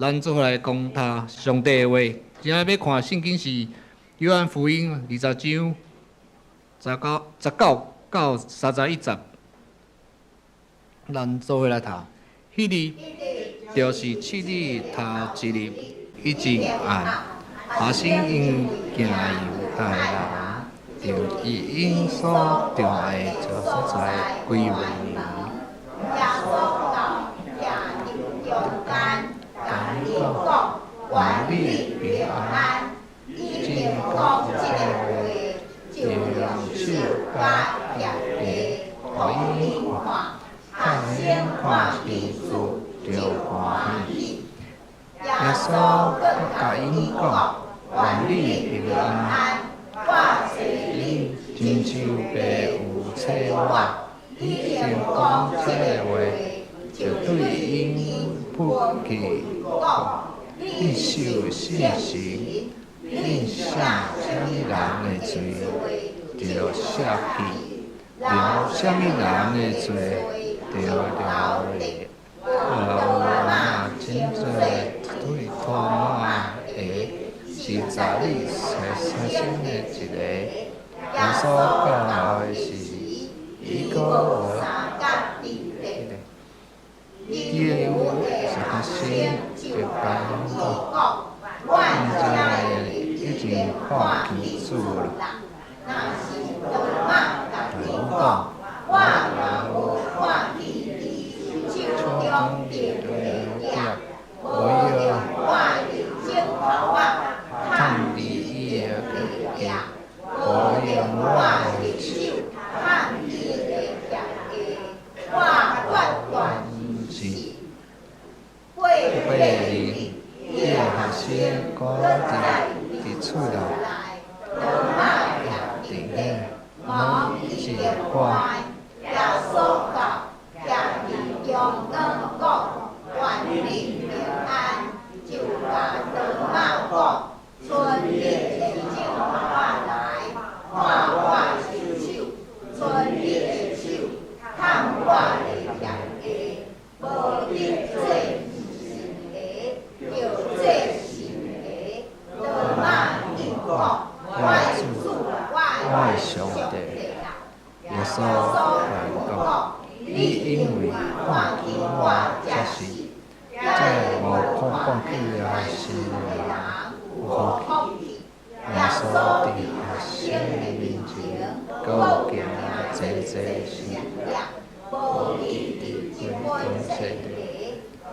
咱做伙來講讀上帝的話。今仔欲看聖經是約翰福音20章19到31節。咱做伙來讀。彼日就是七日頭一日，已經暗，學生𪜶行猶太人著𪜶所定的所在歸回。耶穌到徛𪜶中間，共𪜶講：願你平安。已經講這个話，就用手佮腋下予𪜶看。學生看見主就歡喜。耶穌閣共𪜶講：願你平安。我找恁，親像爸有差我，已經講這个話，就對𪜶噴氣講：恁受聖神，恁赦啥物人的罪，就赦去；饒啥物人的罪，就饒咧。羅馬真濟對托馬的是12學生的一个。耶穌到的時，伊閣相佮佇咧。伊的學生就共𪜶講：阮遮的已經看見主了。若是托馬共𪜶講：我若無看見伊手中釘的跡，無用我的指頭仔探佇伊的腋，無用我的手探伊的腋下，我決斷毋信。過過日，伊的學生閣佇厝內，托馬也佇咧，門已經關。耶穌到，徛佇中間講：願你平安。就共托馬講：伸你的指頭仔來，看我的手；伸你的手，探我的腋下。無得做毋信的，著做信的。托馬應講：我的主，我的我的上帝。耶穌共𪜶講：你因為看見我才信，這無看見也信的人有福氣。耶穌佇學生的面前，閣行濟濟神蹟，無得佇這本冊的，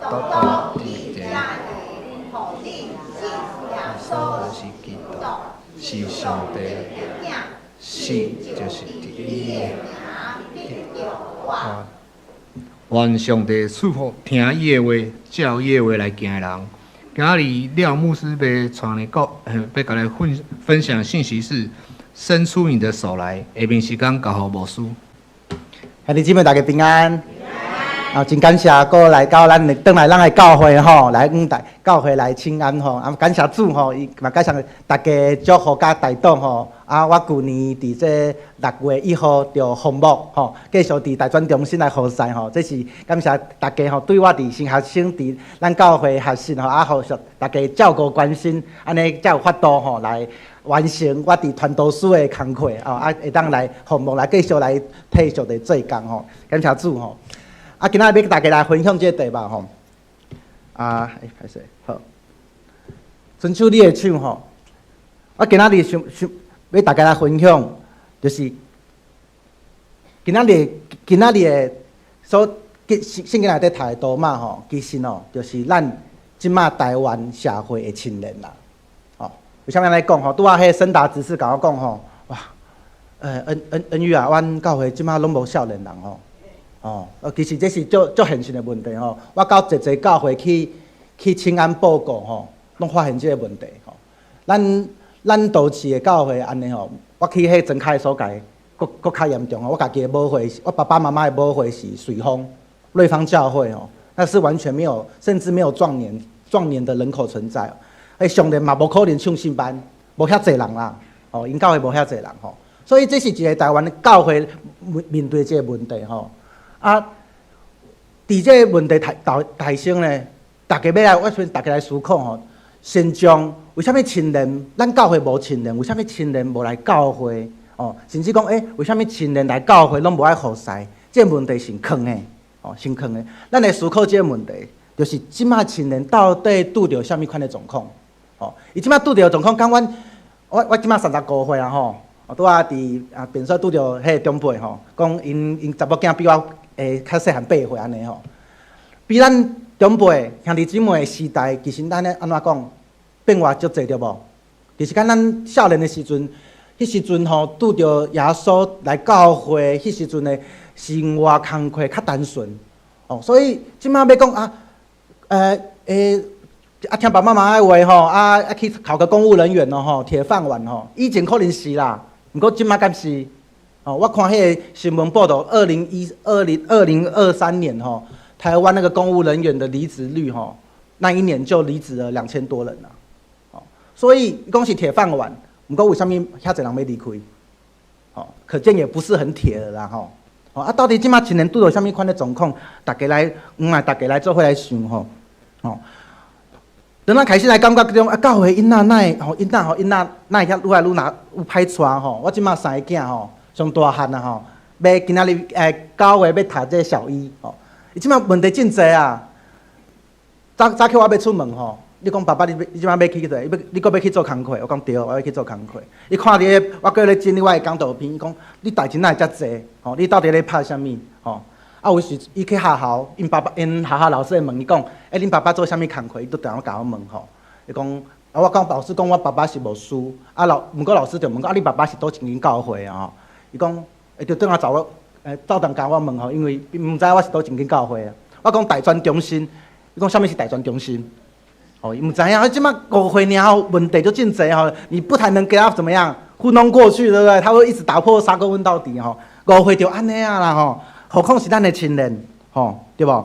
獨獨佇遮的，予恁信耶耶穌穌是基督，是上帝的囝，死就是佇伊的得著活。願上帝賜福聽伊的話，照伊的話來行的人。今仔日廖牧師欲帶你講，欲共咱分享信息是伸出你的手來。下面時間交予牧師。兄弟姊妹大家平安。啊，真感謝閣來到咱的轉來咱的教會吼，來阮大教會來請安吼，啊，感謝主吼，伊嘛感謝大家祝福佮代禱吼。啊，我舊年佇這6月1號就奉牧吼，繼續佇大專中心來服侍吼，這是感謝大家吼，對我佇新學生佇咱教會學習吼，啊，予大家照顧關心，按呢才有法度吼來完成我佇傳道書的工課哦，啊，會當來奉牧來繼續來替上帝做工吼，感謝主吼。啊，今仔日欲共大家來分享這個題目吼。啊，欸，歹勢，好。伸出你的手吼。我今仔日想想欲大家來分享，就是今仔日的所聖經內底讀的多馬吼，其實吼，就是咱這馬台灣社會的青年啦。吼，為啥物按呢講吼？拄仔彼個森達執事共我講吼，哇，恩玉啊，阮教會這馬攏無少年人吼。哦，其實這是足足現實的問題吼。我到濟濟教會去請安報告吼，攏發現這個問題吼。咱都市的教會按呢吼，我去彼莊跤的所在，閣較嚴重吼。我家己的母會，我爸爸媽媽的母會是瑞芳，瑞芳教會吼，那是完全沒有，甚至沒有壯年的人口存在。欸，上年嘛無可能唱詩班，無遐濟人啦。哦，𪜶教會無遐濟人吼，所以這是一個台灣的教會面對這個問題吼。啊，佇這個問題大大生呢，逐家欲來，我想逐家來思考吼。現象為啥物青年，咱教會無青年？為啥物青年無來教會？哦，甚至講，為啥物青年來教會攏無愛服侍？這個問題是囥的，哦，先囥的。咱來思考這個問題，就是這馬青年到底拄著啥物款的狀況？哦，伊這馬拄著狀況，敢阮，我這馬35歲啊吼，拄仔佇啊便所拄著彼个長輩吼，講𪜶𪜶查某囝比我會較細漢8歲按呢吼，比咱長輩兄弟姊妹的時代，其實咱咧按怎講？變化足濟對無？就是講咱少年的時陣，彼時陣吼拄著耶穌來教會，彼時陣的生活工課較單純，哦，所以這馬欲講啊，啊聽爸爸媽媽的話吼，啊去考個公務人員咯吼，鐵飯碗吼，以前可能是啦，毋過這馬敢是？哦，我看彼个新聞報導，2023年吼，台灣那個公務人員的離職率吼，那一年就離職了2000多人啦。所以講是鐵飯碗，毋過為啥物遐濟人欲離開？哦，可見也不是很鐵的啦吼。哦啊，到底這馬青年拄著啥物款的狀況？逐家來，毋來，逐家來做伙來想吼。哦，等咱開始來感覺講啊，教會囡仔哪會吼，囡仔吼，囡仔哪會遐愈來愈若愈歹帶吼？我這馬三個囝吼，上大漢啊吼，欲今仔日9月欲讀這個小一吼。伊這馬問題真濟啊！早早起我欲出門吼。你講爸爸，你這馬欲去佗？你閣欲去做工課？我講對，我欲去做工課。伊看佇咧，我閣咧整理我的講道片，伊講你代誌哪會遮濟？吼，你到底咧拍啥物？吼，啊有時伊去學校，𪜶爸爸𪜶學校老師會問伊講，恁爸爸做啥物工課？伊都定共我問吼。伊講，啊我講老師講我爸爸是牧師，啊老，毋過老師就問講，啊你爸爸是佗一間教會啊？吼，伊講，伊就轉來找我，走轉共我問吼，因為毋知我是佗一間教會啊。我講大專中心，伊講啥物是大專中心？哦，伊毋知影，這馬誤會爾後問題就真濟吼，你不太能給他怎麼樣糊弄過去，對不對？他會一直打破砂鍋問到底吼，誤會就按呢啊啦吼，何況是咱的青年吼，對無？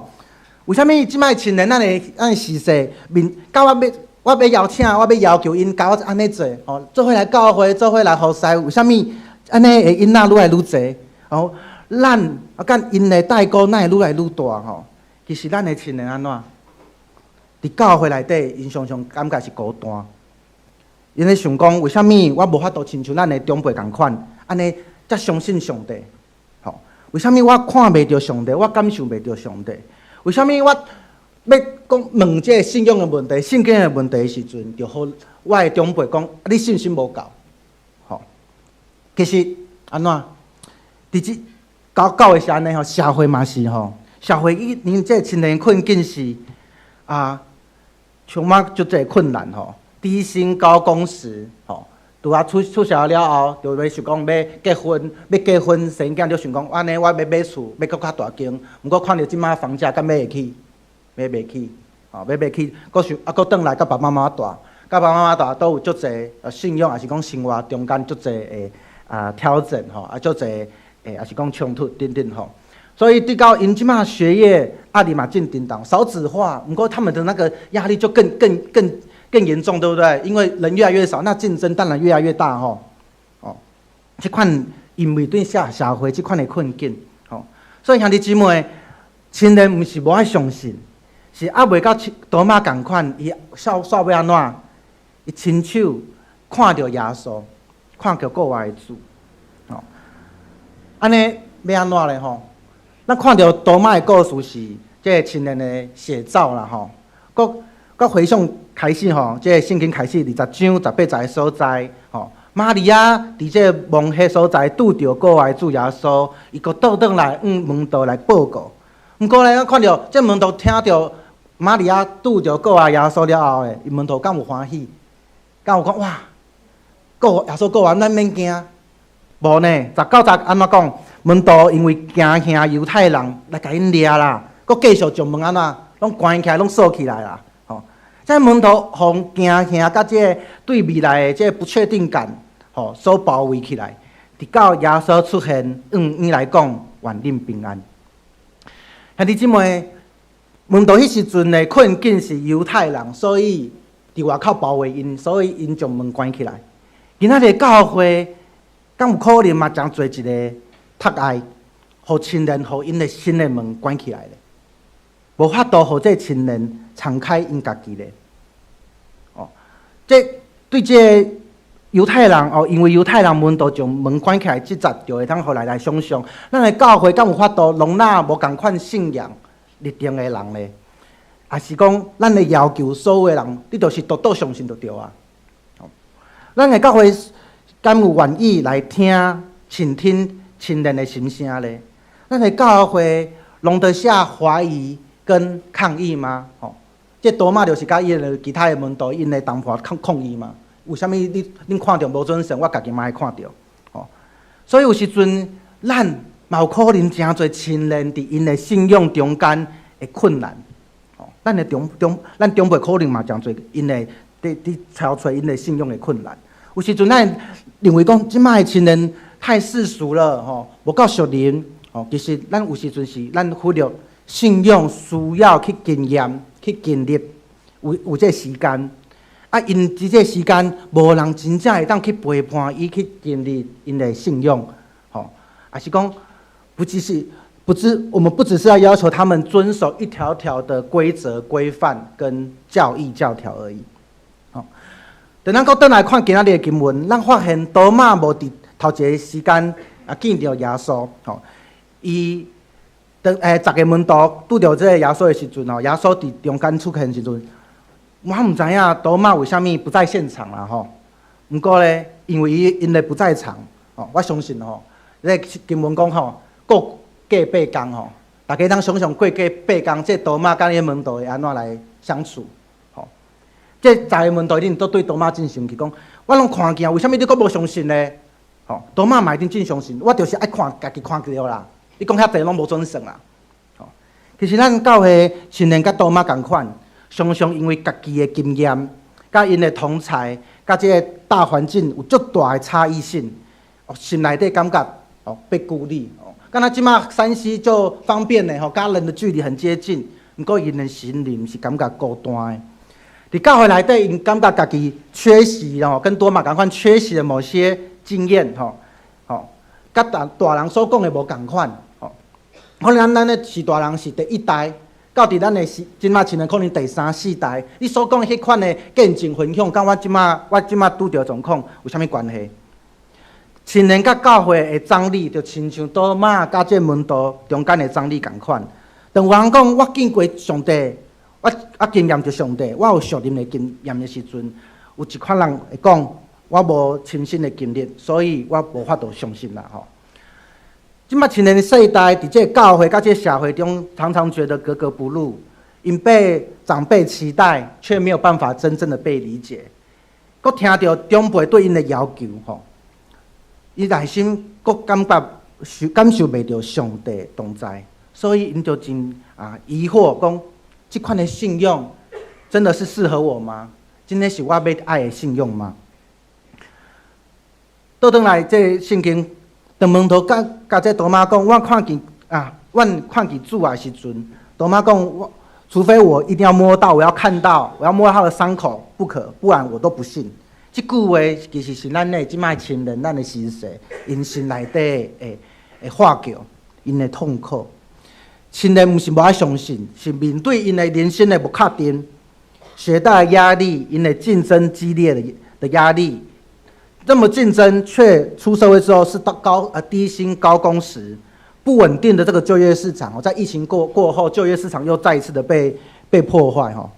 為啥物這擺青年咱的時勢面，到我欲邀請，我欲要求𪜶共我按呢做吼，做伙來教會，做伙來服侍，為啥物按呢的囡仔愈來愈濟？哦，咱啊，佮𪜶的代溝哪會愈來愈大吼？其實咱的青年按怎？佇教會內底，𪜶常常感覺是孤單。𪜶咧想講，為啥物我無法度親像咱的長輩仝款，按呢遮相信上帝？吼，為啥物我看袂著上帝，我感受袂著上帝？為啥物我欲講問這个信仰的問題、聖經的問題的時陣，就予我的長輩講，你信心無夠？吼，其實按怎？佇這教會是按呢吼，社會嘛是吼，社會伊𪜶這個青年困境是啊，充滿足濟困難吼，低薪高工時吼，拄仔出社會了後，就欲想講欲結婚，欲結婚生囝就想講，按呢我欲買厝，欲閣較大間。毋過看著這馬房價，敢買會起？買袂起，吼，買袂起，閣想啊，閣轉來佮爸爸媽媽住，佮爸爸媽媽住都有足濟信仰，抑是講生活中間足濟的啊調整吼，啊足濟的，抑是講衝突等等吼。所以，對到𪜶這馬學業壓力嘛真沉重，少子化，毋過他們的那個壓力就更更更更嚴重，對不對？因為人越來越少，那競爭當然越來越大吼。哦，這款因為對社會這款的困境，吼，所以兄弟姊妹，青年毋是無愛相信，是猶未佮多瑪仝款，伊煞煞欲按怎？伊親手看著耶穌，看著復活的主，吼，按呢欲按怎咧吼？咱看著多瑪的故事是這个青年的寫照啦吼，閣閣回想開始吼，這个聖經開始20章18節的所在吼，瑪利亞佇這个墓彼所在拄著復活的主耶穌，伊閣倒轉來向門徒來報告。毋過咧，咱看著這門徒聽著瑪利亞拄著復活耶穌了後的，伊門徒敢有歡喜？敢有講哇？復耶穌復活，咱免驚。無呢，19節按怎講？門徒因為驚嚇猶太人來共𪜶掠啦，閣繼續將門按怎攏關起來，攏鎖起來啦。吼，這門徒予驚嚇佮這個對未來的這個不確定感，吼，所包圍起來，直到耶穌出現，向𪜶來講，願恁平安。兄弟姊妹，門徒彼時陣的困境是猶太人，所以佇外口包圍𪜶，所以𪜶將門關起來。今仔日教會，敢有可能嘛？誠濟一个窒礙，予青年，予𪜶的心的門關起來咧。無法度予這青年敞開𪜶家己咧。哦，這對這個猶太人哦，因為猶太人門徒將門關起來，這節就會當予來來想像，咱的教會敢有法度容納無仝款信仰立場的人咧？抑是講，咱會要求所有的人，你就是獨獨相信就對啊。咱的教會敢有願意來聽、傾聽青年的心聲咧？咱的教會容得下懷疑跟抗議嗎？吼，這多馬就是佮伊的其他的門徒𪜶的同伴抗抗議嘛。為啥物你恁看著無準繩，我家己嘛愛看著？吼，所以有時陣咱嘛有可能誠濟青年佇𪜶的信仰中間會困難。吼，咱的長長，咱長輩可能嘛誠濟𪜶的佇佇操揣𪜶的信仰的困難。有時陣咱認為講，這擺的青年太世俗了，吼，無夠屬靈。吼，其實咱有時陣是咱忽略信仰需要去經驗、去經歷，有有這個時間。啊，𪜶佇這個時間，無人真正會當去陪伴伊去經歷𪜶的信仰，吼，抑是講，不只是，不只，我們不只是要要求他們遵守一條條的規則、規範跟教義教條而已，吼。等咱閣轉來看今仔日的經文，咱發現多馬無佇頭一個時間啊見著耶穌，吼，伊當欸十個門徒拄著這個耶穌的時陣吼，耶穌佇中間出現時陣。我毋知影多馬為啥物不在現場啦吼，毋過咧，因為伊𪜶的不在場，吼，我相信吼，這個經文講吼，過過八工吼，大家通想像過過八工，這多馬佮伊門徒會按怎來相處？吼，這十個門徒一定都對多馬真生氣，講我攏看見，為啥物你閣無相信咧？吼，多馬嘛一定真相信，我就是愛看，家己看著啦。你講遐濟攏無準算啦。吼，其實咱教會青年佮多馬仝款。常常因為家己的經驗、佮𪜶的同儕、佮這個大環境有足大的差異性，哦，心內底感覺哦被孤立哦。敢若這馬3C 就方便咧吼，佮人的距離很接近，毋過𪜶的心靈是感覺孤單的。佇教會內底，𪜶感覺家己缺席哦，跟多馬仝款缺席的某些經驗吼，吼，佮大大人所講的無仝款吼。可能咱的是大人是第一代。到佇咱的時，這馬青年可能第三四代，你所講的彼款的見證分享，佮我這馬我這馬拄著狀況有啥物關係？青年佮教會的張力，就親像多馬佮這門徒中間的張力仝款。當有人講我見過上帝，我我經驗著上帝，我有屬靈的經驗的時陣，有一款人會講我無親身的經歷，所以我無法度相信啦吼。這馬青年的世代，佇這個教會佮這個社會中，常常覺得格格不入，𪜶被長輩期待，卻沒有辦法真正的被理解。閣聽著長輩對𪜶的要求，吼，伊內心閣感覺受感受袂著上帝同在，所以𪜶就真啊疑惑，講這款的信仰真的是適合我嗎？真的是我欲愛的信仰嗎？倒轉來，這個聖經。當門徒佮佮這多馬講，我看見啊，阮看見主的時陣，多馬講，我除非我一定要摸到，我要看到，我要摸到他的傷口不可，不然我都不信。這句話其實是咱的這擺青年，咱的心聲，𪜶心內底的的喊叫，𪜶的痛苦。青年毋是無愛相信，是面對𪜶的人生的無確定、學貸的壓力、𪜶的競爭激烈的的壓力。這麼競爭，卻出社會之後是到高呃低薪高工時，不穩定的這個就業市場哦，在疫情過過後，就業市場又再一次的被被破壞吼。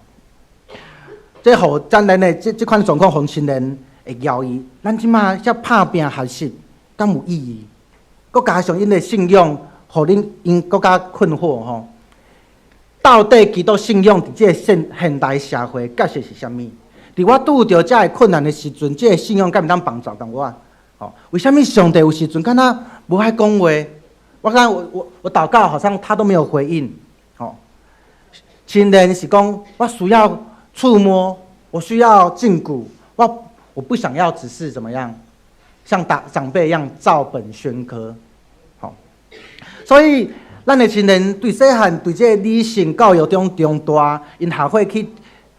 這予咱的這這款狀況，予青年會猶豫，咱這馬遐拍拚學習，敢有意義？閣加上𪜶的信仰，予恁𪜶閣較困惑吼。到底基督信仰佇這個現現代社會價值是啥物？佇我拄著遮个困難的時陣，這個信仰敢會當幫助到我？吼，為啥物上帝有時陣敢若無愛講話？我感我我我禱告，好像他都沒有回應。吼，青年是講我需要觸摸，我需要脛骨，我我不想要只是怎麼樣，像大長輩一樣照本宣科。吼，所以咱的青年對細漢對這個理性教育中長大，𪜶學會去。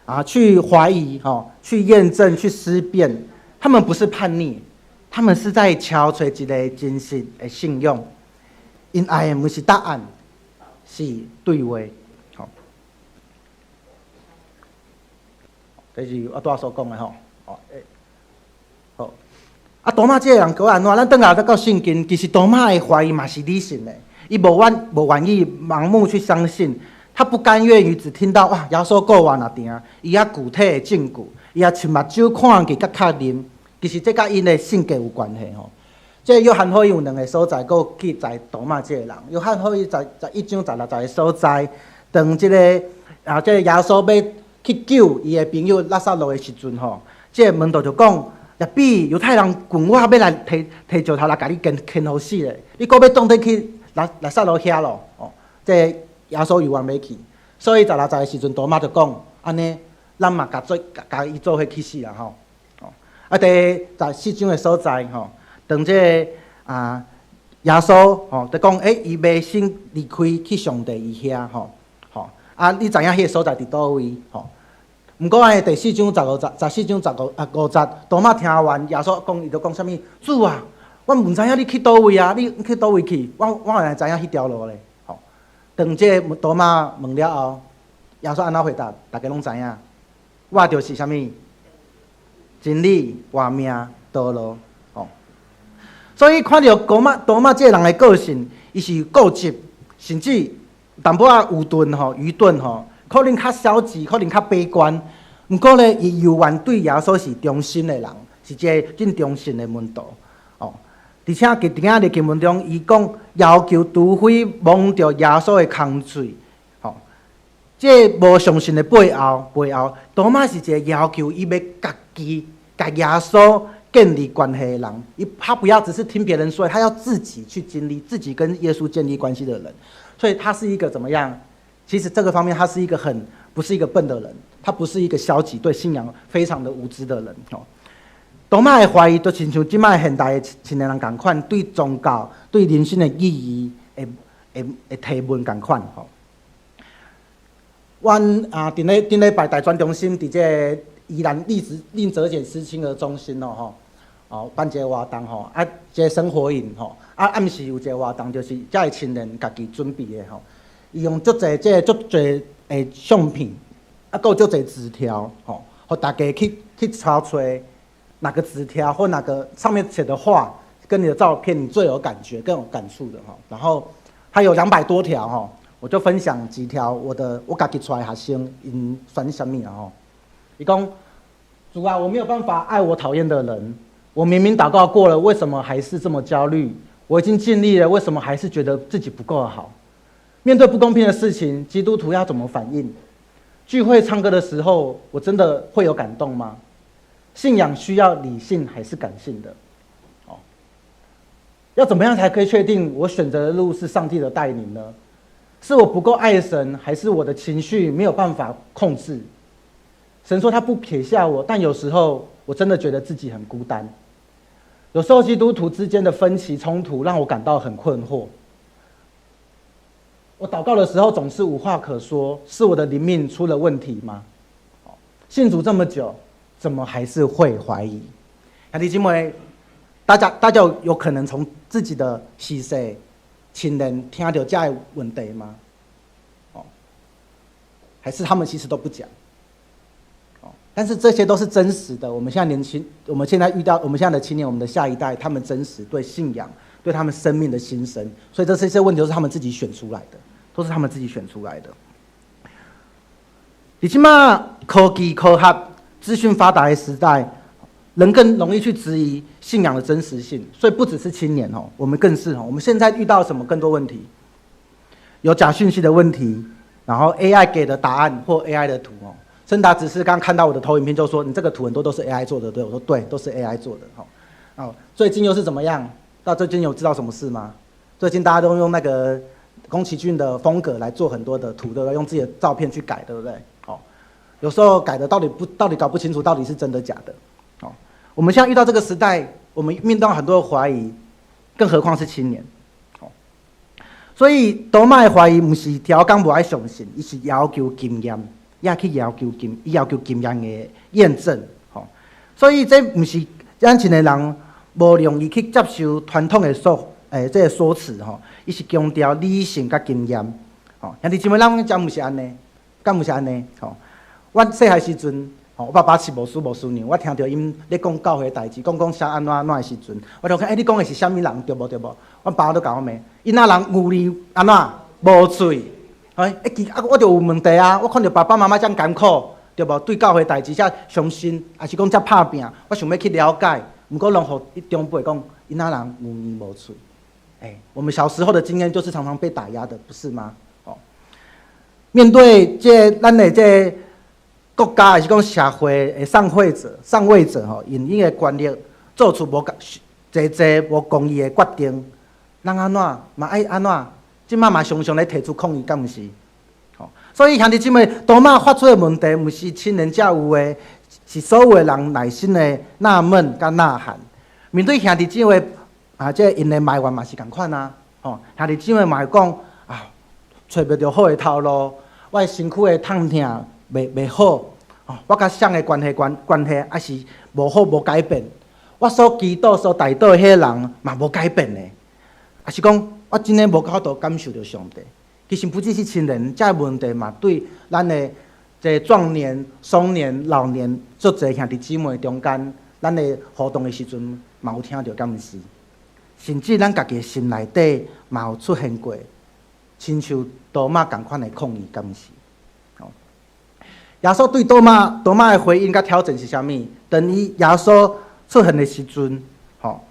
啊，去懷疑，吼，去驗證，去思辨，他們不是叛逆，他們是在敲揣一個真實的信仰。𪜶愛的毋是答案，是對話。吼，這是我拄仔所講的吼。哦，欸，好。啊，多瑪這个人閣按怎？咱轉來閣到聖經，其實多瑪的懷疑嘛是理性的，伊無願意盲目去相信，他不甘願於只聽到哇，耶穌復活爾定，伊愛具體的證據，伊愛親目睭看見佮確認，其實這佮𪜶的性格有關係吼。這個約翰福音有兩个所在，閣有記載多瑪這个人。約翰福音11章16節的所在，當這个啊，這个耶穌欲去救伊的朋友拉撒路的時陣吼，這个門徒就講：拉比，猶太人群我欲來提提石頭來共你牽牽予死咧，你閣欲轉轉去拉撒路遐咯？哦，這个耶穌猶原欲去，所以十六節的時陣，多瑪就講：按呢，咱嘛共做共伊做伙去死啦吼！哦，啊，第14章的所在吼，當這个啊耶穌吼就講，欸，伊欲先離開去上帝伊遐吼，吼啊，你知影彼个所在佇佗位吼？毋過按第四章十五節，14章15節，多瑪聽完耶穌講，伊就講啥物？主啊，我毋知影你去佗位啊，你去佗位去？我哪會知影彼條路咧？吼，當這個多瑪問了後，耶穌按怎回答？大家攏知影，我就是啥物？真理、活命、道路。吼，所以看著多瑪這个人的個性，伊是固執，甚至淡薄仔愚鈍吼，愚鈍吼，可能較消極，可能較悲觀。毋過咧，伊猶原對耶穌是忠心的人，是一个真忠心的門徒。哦，而且佇今仔日經文中，伊講要求除非摸著耶穌的空喙，吼，這無相信的背後，背後多瑪是一个要求伊欲家己共耶穌建立關係的人。他不要只是聽別人說，他要自己去經歷，自己跟耶穌建立關係的人。所以他是一個怎麼樣？其實這個方面，他是一個很不是一個笨的人，他不是一個消極對信仰非常的無知的人。哦，多瑪的懷疑，就親像這擺現代的青年人仝款，對宗教、對人生的意義的提問仝款。吼，阮啊，頂禮頂禮拜大專中心，佇這個宜蘭林澤簡師青兒中心咯，吼，哦，辦一个活動吼，啊，這個生活營吼，啊，暗時有一个活動，就是遮的青年家己準備的吼。伊用足濟這個足濟的相片，啊，閣有足濟紙條，吼，予大家去抽揣哪個紙條或哪個上面寫的話，跟你的照片你最有感覺、更有感觸的吼。然後還有200多條吼，我就分享幾條我家己帶的學生𪜶選啥物啊吼。伊講，主啊，我沒有辦法愛我討厭的人，我明明禱告過了，為什麼還是這麼焦慮？我已經盡力了，為什麼還是覺得自己不夠好？面對不公平的事情，基督徒要怎麼反應？聚會唱歌的時候，我真的會有感動嗎？信仰需要理性還是感性的？哦，要怎麼樣才可以確定我選擇的路是上帝的帶領呢？是我不夠愛神，還是我的情緒沒有辦法控制？神說他不撇下我，但有時候我真的覺得自己很孤單。有時候基督徒之間的分歧衝突讓我感到很困惑。我禱告的時候總是無話可說，是我的靈命出了問題嗎？信主這麼久，怎麼還是會懷疑？兄弟姊妹，大家有可能從自己的熟識親人聽到這個問題嗎？哦，還是他們其實都不講？哦，但是這些都是真實的。我們現在年輕，我們現在遇到我們現在的青年，我們的下一代，他們真實對信仰、對他們生命的心聲，所以這些問題都是他們自己選出來的，都是他們自己選出來的。佇這馬科技、科學、資訊發達的時代，人更容易去質疑信仰的真實性。所以不只是青年哦，我們更是哦。我們現在遇到什麼更多問題？有假訊息的問題，然後 AI 給的答案或 AI 的圖哦。森達只是剛看到我的投影片，就說你這個圖很多都是 AI 做的，對，我說對，都是 AI 做的。哈，哦，最近又是怎麼樣？到最近有知道什麼事嗎？最近大家都用那個宮崎駿的風格來做很多的圖，對不對？用自己的照片去改，對不對？哦，有時候改的到底搞不清楚到底是真的假的。哦，我們現在遇到這個時代，我們面對很多的懷疑，更何況是青年。哦，所以多瑪的懷疑毋是刁工無愛相信，伊是要求經驗，也去要求經，伊要求經驗的驗證。吼，所以這毋是咱青年人無容易去接受傳統的說，這个說辭吼，伊是強調理性佮經驗。吼，兄弟姊妹，咱遮毋是按呢，敢毋是按呢？吼，阮細漢時陣，吼，吼，我爸爸是牧師牧師娘，我聽著𪜶咧講教會代誌，講講啥按怎按怎的時陣，我就講，欸，你講的是啥物人對無對無？阮爸都共我罵，囡仔人有耳按怎無喙？欸，其啊，我就有問題啊！我看著爸爸媽媽遮艱苦，對無？對教會代誌遮相信，抑是講遮拍拚，我想欲去了解。毋過攏予長輩講，囡仔人有耳無喙。欸，我們小時候的經驗就是常常被打壓的，不是嗎？哦，面對這咱的這國家，抑是講社會的上位者吼，用𪜶的權力做出無濟濟無公義的決定，咱按怎嘛愛按怎？這馬嘛常常咧提出抗議，敢毋是？吼，所以兄弟姊妹，多瑪發出的問題，毋是青年才有的，是所有的人內心的納悶佮吶喊。面對兄弟姊妹啊，這𪜶的埋怨嘛是仝款啊，吼，兄弟姊妹嘛會講啊，揣袂著好的頭路，我的身軀的痛疼袂好，吼，我佮誰的關係抑是無好無改變，我所祈禱所代禱的彼個人嘛無改變的，抑是講我真的無法度感受著上帝。其實不只是青年，這個問題嘛對咱的這壯年、中年、老年，足濟兄弟姊妹中間，咱的活動的時陣嘛有聽著，敢毋是？甚至咱家己的心內底嘛有出現過，親像多瑪仝款的抗議，敢毋是？耶穌對多瑪的回應佮挑戰是啥物？當伊耶穌出現的時陣，吼，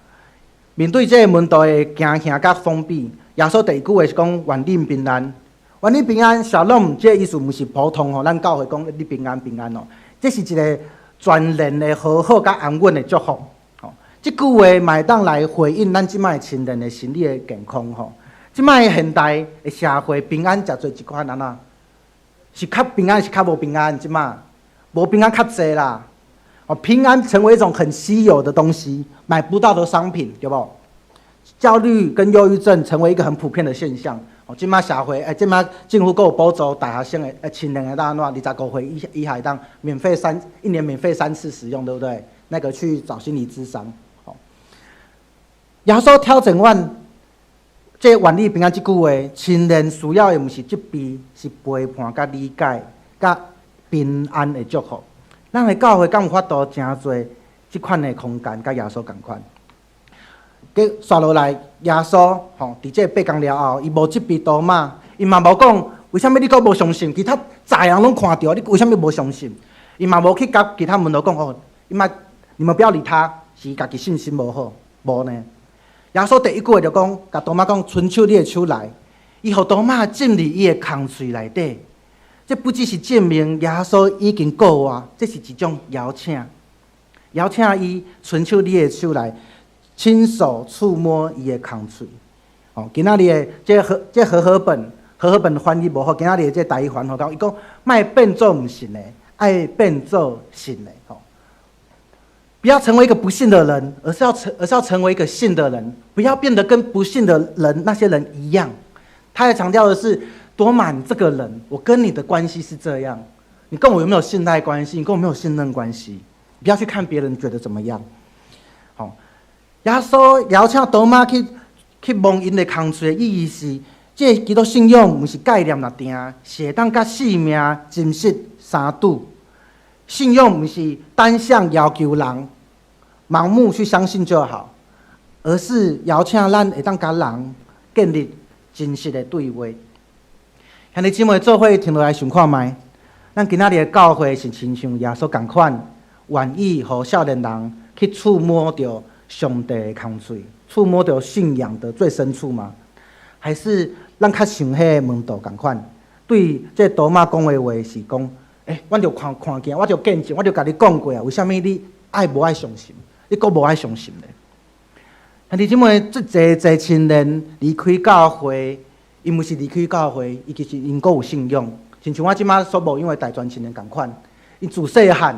面對這個門徒的驚嚇佮封閉，耶穌第一句話是講願恁平安，願恁平安。Shalom，這個意思毋是普通吼，咱教會講你平安平安哦，這是一個全然的和好佮安穩的祝福。吼，這句話嘛會當來回應咱這擺青年的心理的健康吼。這擺現代的社會平安誠濟一款按怎？是較平安，是較無平安？這擺無平安較濟啦。哦，平安成為一種很稀有的東西，買不到的商品，對無？焦慮跟憂鬱症成為一個很普遍的現象。哦，這擺社會，欸，這擺政府閣有補助大學生的，欸，青年會當按怎？25歲以下會當免費三一年免費三次使用，對不對？那個去找心理諮商。哦，耶穌挑戰阮，這願你平安這句話，青年需要的毋是責備，是陪伴佮理解、佮平安的祝福。咱的教會敢有法度成做這款的空間，佮耶穌仝款。閣紲落來，耶穌吼，佇這八工了後，伊無責備多瑪，伊嘛無講為啥物你閣無相信？其他在人攏看著，你為啥物無相信？伊嘛無去共其他門徒講哦，伊嘛你們不要理他，是家己信心無好，無呢。耶穌第一句話就講，共多瑪講，伸出你的手來，伊予多瑪浸佇伊的空喙內底。這不只是證明耶穌已經復活，這是一種邀請，邀請伊伸出你的手來，親手觸摸伊的空喙。哦，今仔日的這和合本翻譯無好，今仔日的這台語翻好講，伊講莫變做毋信的，愛變做信的。吼，不要成為一個不信的人，而是要成為一個信的人，不要變得跟不信的人那些人一樣。他還強調的是，多瑪這個人，我跟你的關係是這樣，你跟我有沒有信賴關係？你跟我沒有信任關係？不要去看別人覺得怎麼樣。好，耶穌邀請多瑪去摸𪜶的空喙的意義是，這個基督信仰毋是概念爾定，是會當佮生命真實相拄。信仰毋是單向要求人盲目去相信就好，而是邀請咱會當佮人建立真實的對話。兄弟姊妹做伙停落來想看覓，咱今仔日的教會是親像耶穌仝款，願意予少年人去觸摸著上帝的空喙，觸摸著信仰的最深處嗎？還是咱較像彼个門徒仝款，對這多瑪講的話是講，欸，阮就看看見，我就見證，我就共你講過啊，為啥物你愛無愛相信？你閣無愛相信咧？兄弟姊妹，這濟濟青年離開教會，伊毋是離開教會，伊其實𪜶閣有信仰。親像我這馬所牧養的大專青年仝款，𪜶自細漢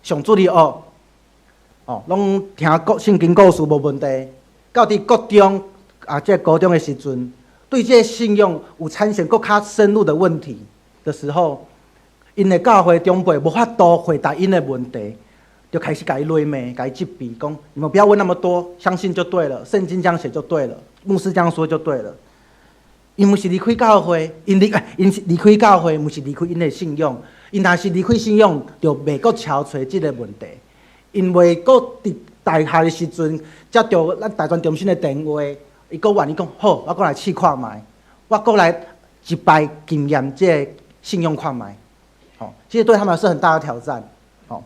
上主日學，哦，攏聽故聖經故事無問題。到佇國中啊，這高中的時陣，對這個信仰有產生閣較深入的問題的時候，𪜶的教會長輩無法度回答𪜶的問題，就開始共伊擂罵，共伊責備，講你們不要問那麼多，相信就對了，聖經這樣寫就對了，牧師這樣說就對了。𪜶毋是離開教會，𪜶離開教會，毋是離開𪜶的信仰。𪜶若是離開信仰，就袂閣超揣這个問題。𪜶袂閣佇大學的時陣接著咱大專中心的電話，伊閣願意講好，我閣來試看覓，我閣來一擺經驗這个信仰看覓。吼，其實對他們是很大的挑戰。吼，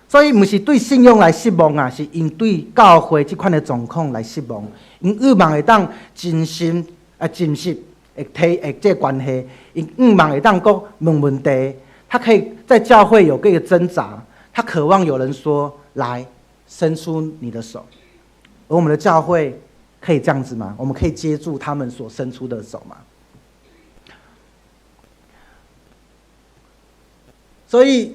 所以毋是對信仰來失望啊，是𪜶對教會這款的狀況來失望。𪜶向望會當真心啊真實會體會這個關係，𪜶向望會當閣問問題，他可以在教會有個掙扎，他渴望有人說來伸出你的手。而我們的教會可以這樣子嗎？我們可以接住他們所伸出的手嗎？所以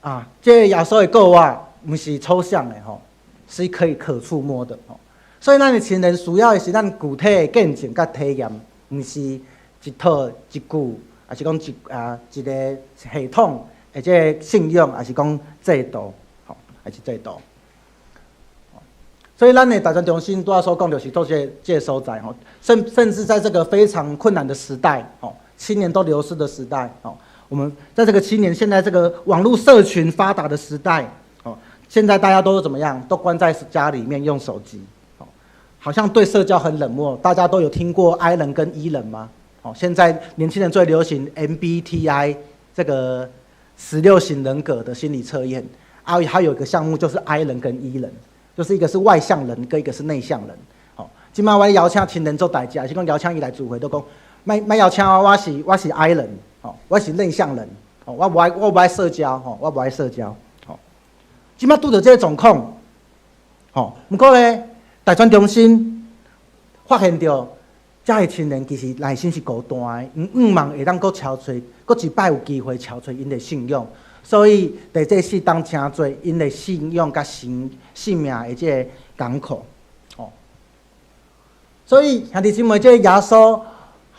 啊，這個耶穌的告我毋是抽象的吼，是可以可觸摸的吼。所以咱的青年需要的是咱具體的見證佮體驗，毋是一套一句，抑是講一個系統，或者信仰，抑是講制度，吼，還是制度。所以咱的大專中心拄仔所講，就是做這個所在吼，甚至在這個非常困難的時代，吼，青年都流失的時代，吼。我們在這個青年現在這個網絡社群發達的時代，哦，現在大家都怎麼樣？都關在家裡面用手機，哦，好像對社交很冷漠。大家都有聽過 I 人跟 E 人嗎？哦，現在年輕人最流行 MBTI 這個16型人格的心理測驗，啊，還有一個項目就是 I 人跟 E 人，就是一個是外向人，跟一個是內向人。哦，這擺我邀請青年做代誌，還是講邀請伊來聚會，都講莫莫邀請我，我是 I 人。哦，我是內向人，哦，我無愛社交，吼，我無愛社交，吼。這擺拄著這個狀況，吼，毋過咧，大專中心發現著，遮的青年其實內心是孤單的，𪜶向望會當閣超揣，閣一擺有機會超揣𪜶的信仰，所以佇這適當成做𪜶的信仰佮生命的這個港口，吼。所以兄弟姊妹，這個耶穌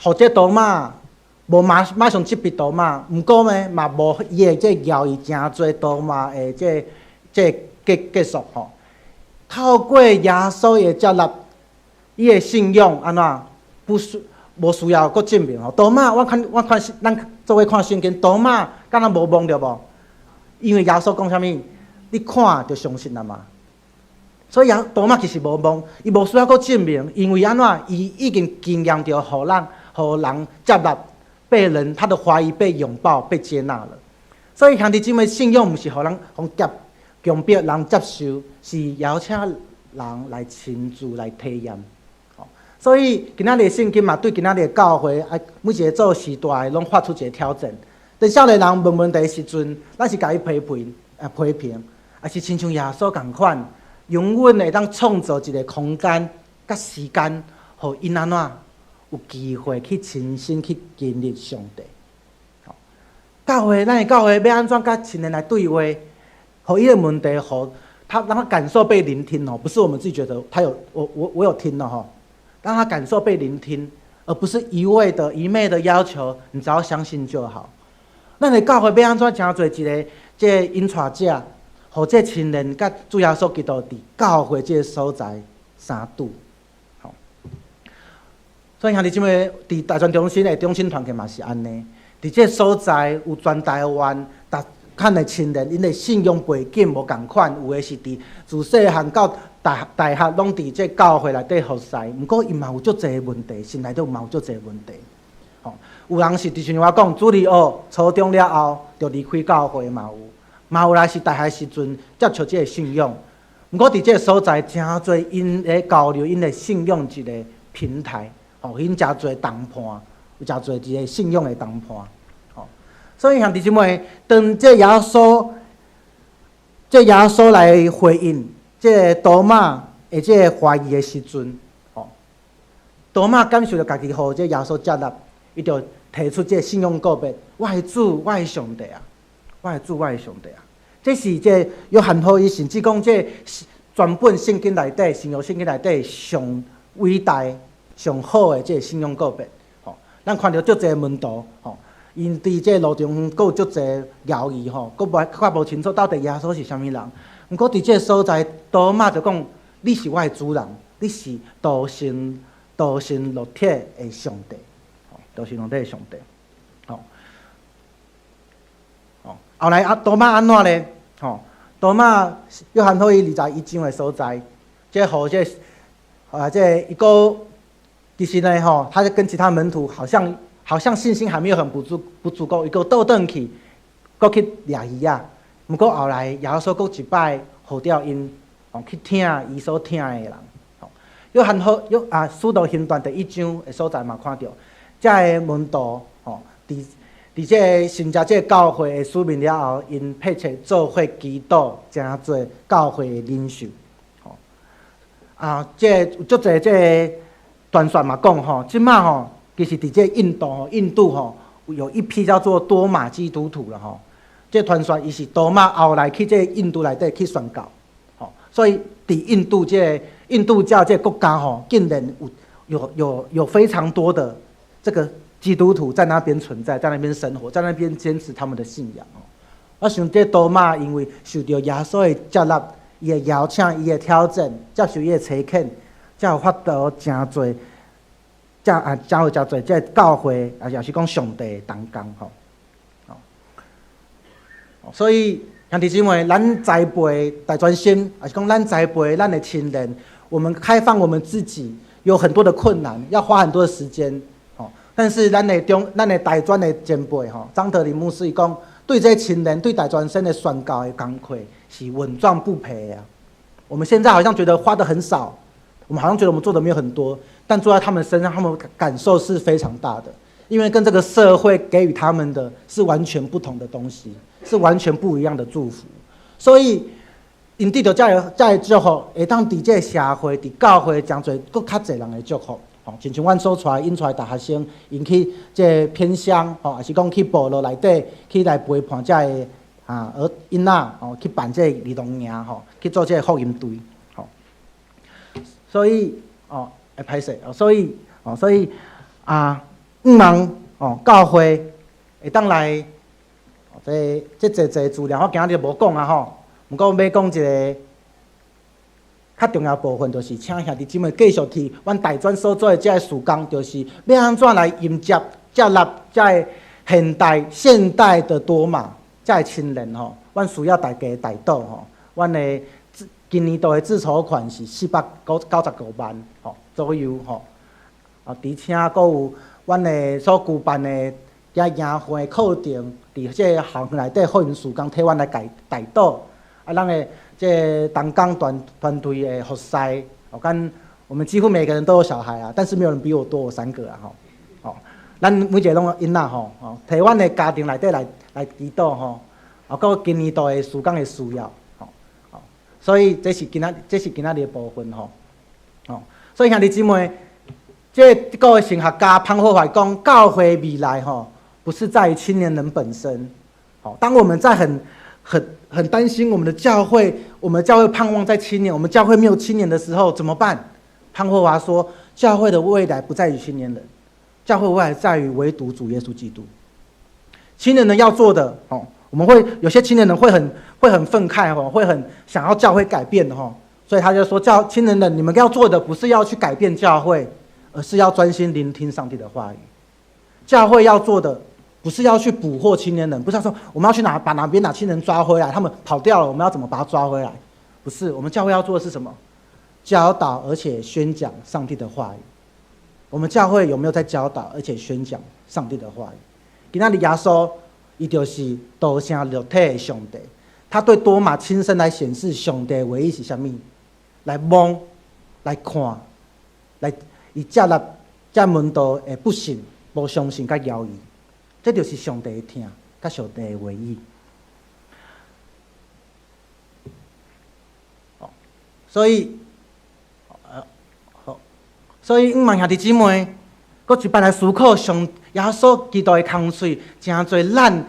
予這多馬。無馬上責備多馬，毋過呢，嘛無伊的這個饒伊誠濟多馬的這個結束吼。透過耶穌的接納，伊的信仰按怎無需要閣證明吼。多馬，我看咱做伙看聖經，多馬敢若無懵著無？因為耶穌講啥物？你看就相信了嘛。所以耶多馬其實無懵，伊無需要閣證明，因為按怎？伊已經經驗著，予人接納。被人他的懷疑被擁抱、被接納了，所以兄弟姊妹，信仰毋是予人予強迫人接受，是邀請人來親自來體驗。所以今仔日聖經嘛，對今仔日教會啊，每一個做時代攏發出一個挑戰。當少年人問問題時陣，咱是共伊批評啊批評，抑是親像耶穌仝款，永遠會當創造一個空間佮時間，予𪜶按怎？有機會去親身去經歷上帝。教會，咱的教會欲按怎佮青年來對話，予伊的問題，予他讓他感受被聆聽哦，不是我們自己覺得他有我有聽了吼，讓他感受被聆聽，而不是一味的一昧的要求，你只要相信就好。咱的教會欲按怎成做一个這个引帶者，予這青年佮主耶穌基督佇教會這个所在相拄。所以兄弟姊妹，佇大專中心的中心團契嘛是按呢。佇這个所在有全台灣逐款的青年，𪜶的信仰背景無仝款，有的是佇自細漢到大學攏佇這教會內底服侍，毋過𪜶嘛有足濟問題，心內底嘛有足濟問題。吼，有人是就像我講，主日學初中了後就離開教會嘛有，嘛有來是大學時陣接觸這个信仰。毋過佇這个所在，誠濟𪜶咧交流，𪜶的信仰一个平台。吼，𪜶誠濟同伴，有誠濟一个信仰的同伴，吼。所以兄弟姊妹，當這耶穌來回應這个多馬的這個懷疑的時陣，吼，多馬感受著家己予這耶穌接納，伊就提出這個信仰告白：我的主，我的上帝啊！我的主，我的上帝啊！這是這約翰福音，甚至講這全本聖經內底，新約聖經內底上偉大、上好的這個信仰告白。吼，咱看著足濟門徒，吼，𪜶佇這路中閣有足濟猶疑，吼，閣無較無清楚到底耶穌是啥物人。毋過佇這個所在，多馬就講：你是我的主人，你是道成肉體的上帝。就是兩體的上帝。吼，哦，後來啊，多馬按怎咧？吼，多馬約翰福音21章的所在，這予這啊，這一個其實呢，吼，他就跟其他門徒好像信心還沒有很不足夠，伊閣倒轉去，閣去掠魚仔。毋過後來耶穌閣一擺呼召𪜶，哦，去疼伊所疼的人。吼，約翰福約啊，使徒行傳第一章的所在嘛，看著，這个門徒吼，佇這个承接這个教會的使命了後，𪜶迫切做伙祈禱，成做教會的領袖。吼，啊，這個有足濟這个傳說嘛講吼，這馬吼，其實佇這個印度吼，印度吼，有一批叫做多馬基督徒啦吼。這傳說伊是多馬後來去這個印度內底去宣教，吼，所以佇印度這個印度教這個國家吼，竟然有非常多的這個基督徒在那邊存在，在那邊生活，在那邊堅持他們的信仰哦。我想這多馬因為受著耶穌的接納，伊的邀請，伊的挑戰，接受伊的差遣，才有法度成做，才啊，才有誠濟這個教會啊，也是講上帝的同工吼。所以兄弟姊妹，咱栽培大專生，抑是講咱栽培咱的青年，我們開放我們自己，有很多的困難，要花很多的時間，吼。但是咱的中，咱的大專的前輩吼，張德林牧師伊講，對這青年、對大專生的宣教的工課是穩賺不賠啊。我們現在好像覺得花的很少，我們好像覺得我們做的沒有很多，但做在他們身上，他們感受是非常大的，因為跟這個社會給予他們的是完全不同的東西。是完全不一樣的祝福，所以𪜶得著這个這个祝福，會當佇這个社會、佇教會，誠濟閣較濟人的祝福。吼，親像阮所帶𪜶帶大學生，𪜶去這个偏鄉，吼，抑是講去部落內底去來陪伴這个啊兒囡仔，吼，去辦這個兒童營，吼，去做這个福音隊，吼。所以，哦，會歹勢，哦，所以，哦，所以啊，向望哦，教會會當來。這這濟濟資料，我今仔日無講啊吼。毋過欲講一个較重要部分，就是請兄弟姊妹繼續替阮大專所做的這个事工，就是欲按怎來迎接、接納這个現代的多馬這个青年吼。阮需要大家的代禱吼。阮的今年度的自籌款是495萬吼左右吼。啊，而且閣有阮的所舉辦的遮營會課程，佇這個校園內底福音事工，替阮來代代禱。啊，咱的這個同工團隊的服侍，我看我們幾乎每個人都有小孩啊，但是沒有人比我多，我三個啊吼。吼，咱每一个攏有囡仔吼，吼，替阮的家庭內底來祈禱吼。啊，閣今年度的事工的需要，吼，吼，所以這是今仔日的部分吼，吼，所以兄弟姊妹，這個德國的神學家潘霍華講，教會未來吼，不是在於青年人本身，好，當我們在很擔心我們的教會，我們教會盼望在青年，我們教會沒有青年的時候怎麼辦？潘霍華說，教會的未來不在於青年人，教會未來在於唯獨主耶穌基督。青年人要做的，哦，我們會有些青年人會很憤慨哦，會很想要教會改變的吼，所以他就說，教青年人，你們要做的不是要去改變教會，而是要專心聆聽上帝的話語。教會要做的，不是要去捕獲青年人，不是要說我們要去哪把哪邊哪青年人抓回來，他們跑掉了，我們要怎麼把他抓回來？不是，我們教會要做的是什麼？教導而且宣講上帝的話語。我們教會有沒有在教導而且宣講上帝的話語？今仔日耶穌，伊就是道成肉體的上帝，他對多馬親身來顯示上帝的話語是啥物，來摸、來看、來伊接納這門徒的不信、無相信佮猶疑。這就是上帝的疼，佮上帝的話語。所以，好，所以，向望兄弟姊妹，閣一擺來思考上耶穌基督的空喙，誠濟咱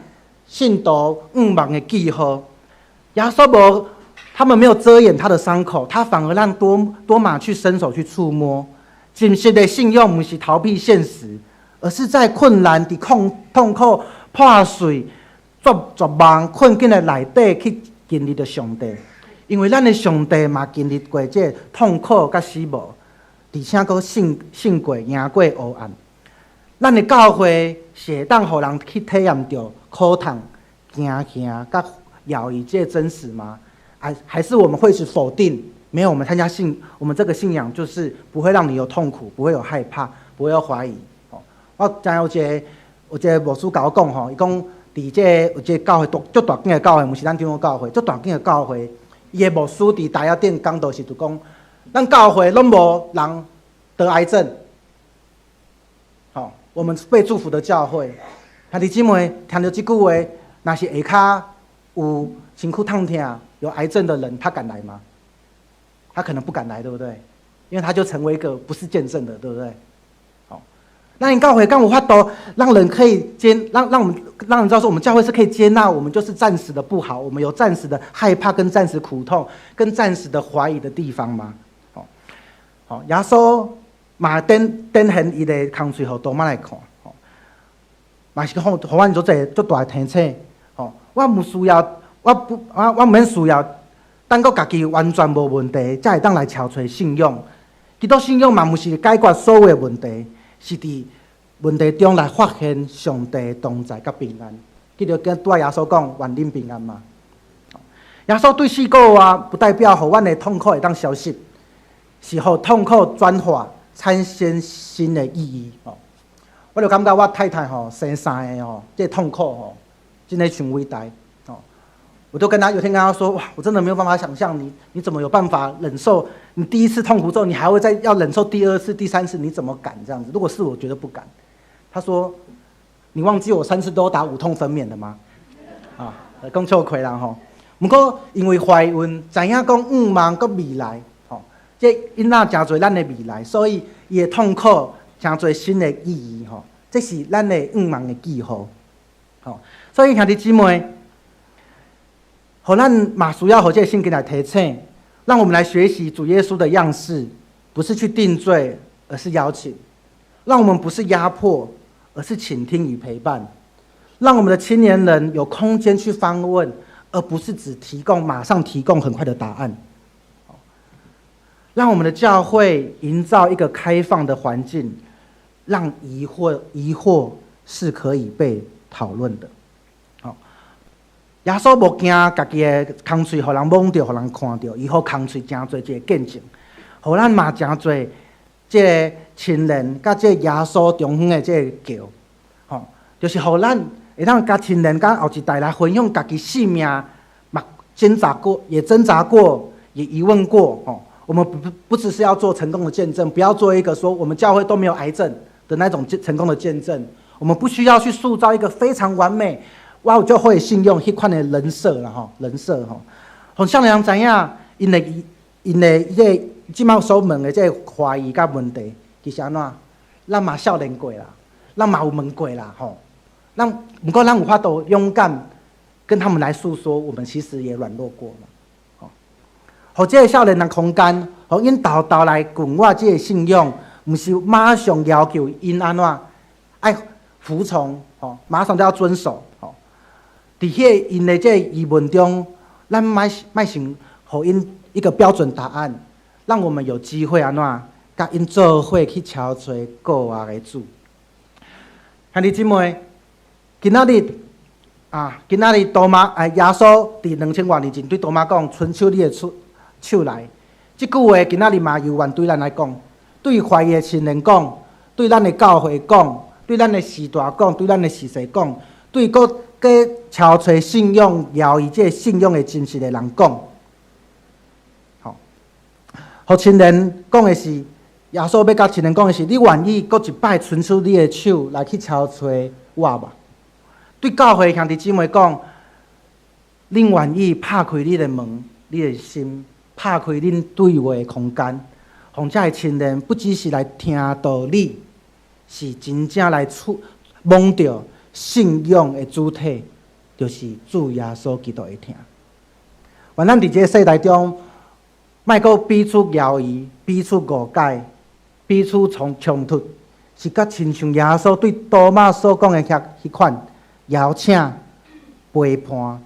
信徒向望的記號。耶穌無，他們沒有遮掩他的傷口，他反而讓多馬去伸手去觸摸。真實的信仰毋是逃避現實，而是在困難、佇痛苦、破碎、絕望、困境的內底去經歷著上帝。因為咱的上帝嘛經歷過這痛苦佮死亡，而且閣勝過、贏過黑暗。咱的教會是會當予人去體驗著苦痛、驚嚇、佮猶疑這個真實嗎？還是我們會去否定？沒有，我們參加信，我們這個信仰就是不會讓你有痛苦，不會有害怕，不會有懷疑。哦，我知有一個牧師共我講吼，伊講佇這個有一個教會，大足大間的教會，毋是咱長老教會，足大間的教會，伊的牧師佇台仔頂講道時就講，咱教會攏無人得癌症。吼，我們被祝福的教會，兄弟姊妹聽著這句話，若是下跤有身軀痛疼、有癌症的人，他敢來嗎？他可能不敢來，對不對？因為他就成為一個不是見證的，對不對？好，那你教會敢有法度，讓人可以接，讓我們讓人知道說，我們教會是可以接納我們，就是暫時的不好，我們有暫時的害怕、跟暫時苦痛、跟暫時的懷疑的地方嗎？好，好，耶穌嘛展現伊的空喙，予多瑪來看，吼，嘛是予阮做這足大的提醒，吼，我毋需要，我不，我毋免需要。等閣家己完全無問題，才會當來敲揣信仰。基督信仰嘛，毋是解決所有的問題，是佇問題中來發現上帝同在佮平安。記著跟拄仔耶穌講，願恁平安嘛。耶穌對死過活，不代表予阮的痛苦會當消失，是予痛苦轉化產生新的意義。我就感覺我太太吼生三个吼，這個痛苦吼，真的傷偉大。我都跟他有天跟他說：哇，我真的沒有辦法想象你，你怎麼有辦法忍受？你第一次痛苦之後，你還會再要忍受第二次、第三次，你怎麼敢這樣子？如果是我，絕對不敢。他說：你忘記我三次都打無痛分娩的嗎？啊，講笑虧啦吼。毋過因為懷孕，知影講向望閣未來，吼，這囡仔誠濟咱的未來，所以伊的痛苦誠濟新的意義，吼，這是咱的向望的記號，吼。所以兄弟姊妹，予咱嘛需要予這個聖經來提醒，讓我們來學習主耶穌的樣式，不是去定罪，而是邀請；讓我們不是壓迫，而是傾聽與陪伴；讓我們的青年人有空間去發問，而不是只提供馬上提供很快的答案。讓我們的教會營造一個開放的環境，讓疑惑是可以被討論的。耶穌無驚家己的空喙，予人摸著，予人看著，伊予空喙成做一個見證，予咱嘛成做這個親連佮這個耶穌中間的這個橋，吼，就是予咱會當佮親人佮後一代來分享家己性命，嘛掙扎過，也掙扎過，也疑問過，吼。我們不只是要做成功的見證，不要做一個說我們教會都沒有癌症的那種成功的見證。我們不需要去塑造一個非常完美，我有教會信仰彼款的人設啦吼，人設吼。予少年人知影，𪜶的這個這擺所問的這個懷疑佮問題，其實按怎？咱嘛少年過啦，咱嘛有問過啦吼。咱毋過咱有法度勇敢跟他們來訴說，我們其實也軟弱過嘛。吼，予這個少年人空間，予𪜶沓沓來問我這個信仰，毋是馬上要求𪜶按怎愛服從，吼，馬上就要遵守，吼。佇彼個𪜶的這個疑問中，咱莫莫先予𪜶一個標準答案，讓我們有機會按怎，佮𪜶做伙去敲揣過活的主。兄弟姊妹，今仔日啊，今仔日多瑪啊，耶穌佇2000外年前對多瑪講：伸出你的手來。這句話今仔日嘛猶原對咱來講，對懷疑的青年講，對咱的教會講，對咱的時代講，對咱的時勢講，對閣閣敲揣信仰、猶疑這個信仰的真實的人講。吼，予青年講的是，耶穌欲佮青年講的是，你願意閣一擺伸出你的手來去敲揣我無？對教會兄弟姊妹講，恁願意拍開你的門、你的心，拍開恁對話的空間，予這个青年不只是來聽道理，是真正來觸摸著信仰的主體，就是主耶穌基督的疼。願咱佇這個世代中，莫閣彼此猶疑、彼此誤解、彼此衝突，是佮親像耶穌對多瑪所講的遐彼款邀請陪伴，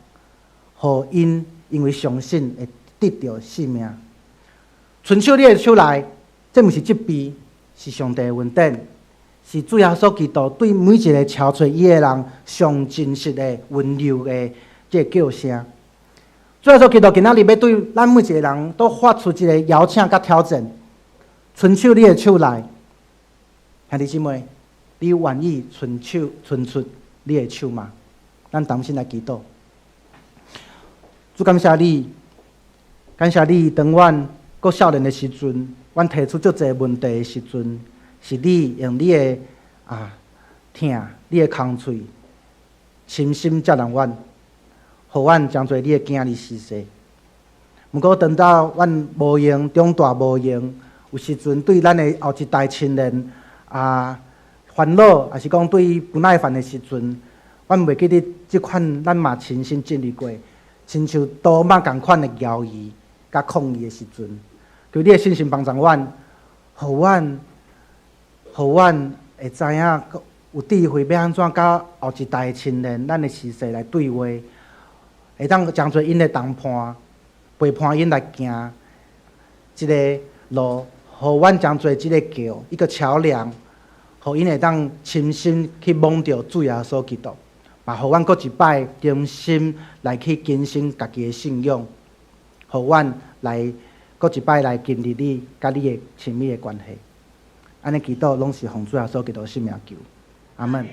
予𪜶因為相信會得著生命。伸出你的手來，這毋是責備，是上帝的恩典，是主耶穌基督對每一个敲揣伊的人上真實的溫柔的這個叫聲。主耶穌基督今仔日欲對咱每一个人都發出一个邀請佮挑戰，伸手你的手來，兄弟姊妹，你願意伸手伸出你的手嗎？咱同心來祈禱。主感謝你，感謝你，當阮閣少年的時陣，阮提出足濟問題的時陣，是你用你的疼，你的空喙，深深接納阮，予阮成做你的囝兒婿趖。毋過等到阮無閒，長大無閒，有時陣對咱的後一代親人煩惱，抑是講對伊不耐煩的時陣，阮袂記得這款咱嘛親身經歷過，親像多瑪仝款的猶豫佮抗議的時陣，求你的信心幫助阮，予阮會知影有智慧欲按怎佮後一代的親人，咱的婿趖來對話，會當成做𪜶的同伴，陪伴𪜶來行這个路，予阮成做這个橋，一個橋梁，予𪜶會當深深去摸著主耶穌基督，嘛予阮閣一擺重新來去更新家己的信仰，予阮來閣一擺來建立你佮你的親密的關係。按呢祈禱攏是奉主耶穌基督聖名求，阿門。